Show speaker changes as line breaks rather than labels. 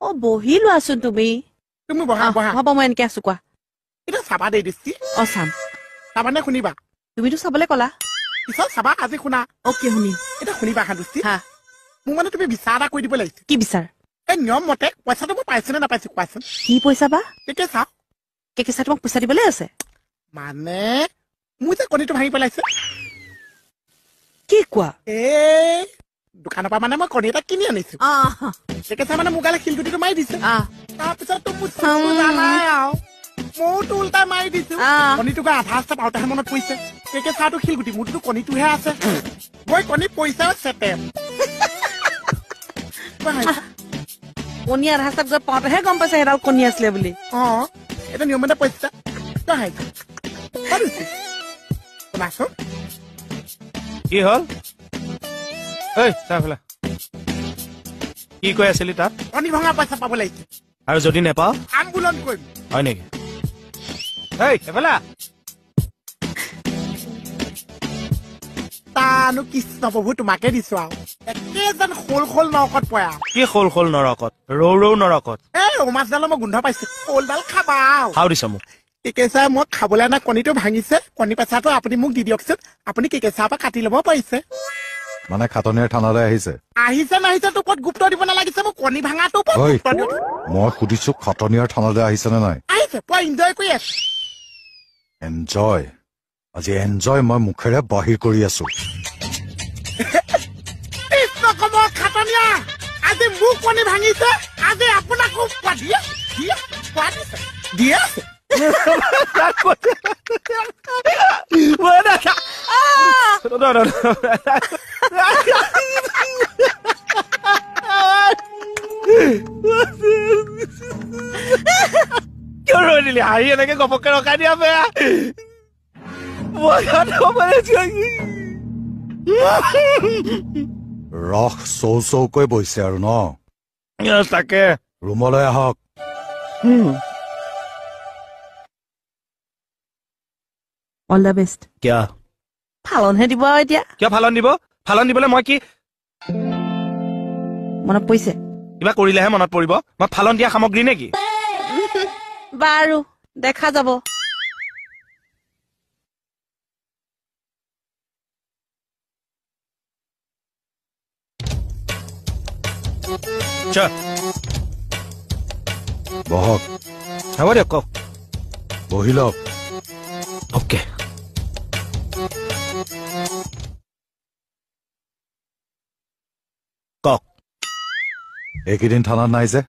অ বহি লোৱাচোন তুমি।
তুমি বহা বহা।
হ'ব মই এনেকে আছো। কোৱা
এতিয়া চাবা দেই দৃষ্টি।
অ চাম।
চাবানে শুনিবা?
তুমিতো চাবলৈ ক'লা।
পিছত চাবা, আজি শুনা।
অ'কে শুনিম।
এতিয়া শুনিবা হা দৃষ্টি। মোক মানে তুমি বিচাৰ এটা কৰি দিব লাগিছে।
কি বিচাৰ?
এই নিয়ম মতে পইচাটো মই পাইছো নে নাপাইছো কোৱাচোন।
কি পইচা বা?
কেকে চাওঁ।
কেকে চাই তোমাক পইচা দিবলৈ আছে?
মানে মোৰ যে কণীটো ভাঙি পেলাইছে।
কি কোৱা?
এই দোকানৰ পৰা মানে মই কণী এটা কিনি আনিছো। কেকে চাই মানে মোৰ গালে শিলগুটিটো মাৰি দিছে। তাৰপিছততো মোৰ চকু জানাই আৰু ময়োতো উল্টাই মাৰি দিছো। কণীটো গৈ আধা ৰাস্তা পাওঁতেহে মনত পৰিছে কেকে চাহটো শিলগুটি, মোৰতো কণীটোহে আছে। গৈ কণী পইচাও চেপে।
কণী আধা ৰাস্তাত গৈ পাওঁতেহে গম পাইছে সেইডাল কণী আছিলে বুলি।
অ এটা নিয়মতে পইচা শুনাচোন।
কি হ'ল? ঐ চাহ কি কৈ আছিলি তাত?
কণী ভঙা পইচা পাব লাগিছে।
আৰু যদি নেপাওঁ?
আন্দোলন কৰিম।
হয় নেকি? এই এফালা
তানো কৃষ্ণ প্ৰভু তোমাকে দিছো আৰু একেজন শ'ল শ'ল নৰকত পয়া।
কি শ'ল শ'ল নৰকত? ৰৌ ৰৌ নৰকত।
এই ৰৌ মাছডালৰ মই গোন্ধ পাইছো। শ'লডাল খাবা
খাও দিছ মোক।
কেকেচা মই খাবলৈ অনা কণীটো ভাঙিছে। কণী পেচাটো আপুনি মোক দি দিয়কচোন। আপুনি কেকেচাৰ পৰা কাটি ল'ব পাৰিছে।
মানে খাটনিয়াৰ থানালৈ আহিছে?
আহিছে নাহিছে তোৰ ওপৰত গুপ্ত দিব নালাগিছে। মোক কণী ভাঙাটোৰ ওপৰত গুৰুত্ব দিয়ক।
মই সুধিছো খাটনিয়াৰ থানালৈ আহিছে নে নাই?
আহিছে। পুৰা এনজয় কৰি আছে।
এনজয়? আজি এনজয় মই মুখেৰে বাহিৰ কৰি আছো।
খাটনিয়া আজি মোক কণী ভাঙিছে, আজি আপোনাকো দিয়ে আছে।
কিয় ৰৈ দিলি? হাঁহি এনেকে ঘপককে ৰখাই দিয়া বেয়া।
ৰস চৌ চৌকৈ বৈছে আৰু ন?
তাকে।
ৰুমলৈ আহক।
All the best.
কিয়
ফালনহে দিব আৰু এতিয়া?
কিয় ফালন দিব? ফালন দিবলৈ মই কি
মনত পৰিছে?
কিবা কৰিলেহে মনত পৰিব। মই ফালন দিয়া সামগ্ৰী নেকি?
বাৰু দেখা যাব।
বহক।
হ'ব দিয়ক, কওক।
বহি লওক।
অ'কে। কওক।
এইকেইদিন থানাত নাই যে?